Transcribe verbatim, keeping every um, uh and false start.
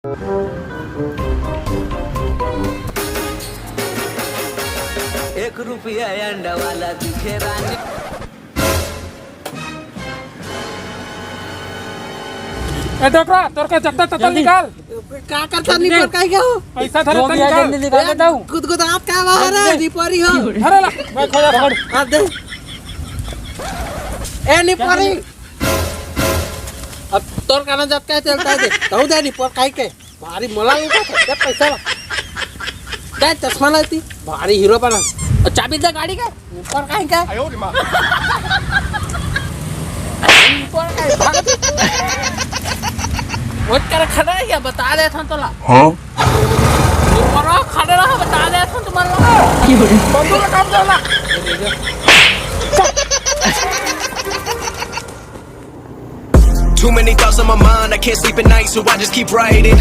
एक रुपया अंडा वाला दिखे रानी। ए डोकरा, तोर का जत्ता तत्ता जल्दी। निकाल। का करता जल्दी निपोर दे। काहे के हो? पैसा धरे जो तन भी है, निकाल। जल्दी निकाल देता हूँ। गुदगुदात का बाहर है, जल्दी। निपोरी हो। धरे ला, मैं खोजा पकड़। आ दे। ए निपोरी। अब तोर का ना जात का चलता है दे। कहू दे निपोर काहे के। भारी मोला लूटा था, दे पैसा ला। दे चश्मा ला ती, भारी हीरो बना। और चाबी दे गाड़ी के, ऊपर काहे के? ऊपर काहे? भाग। वो कर खड़ा है क्या? बता दे था तोला। हाँ? ऊपर खड़े रहो, बता दे था तुम्हारा। बंदूक का काम चला। Too many thoughts on my mind, I can't sleep at night, so I just keep writing.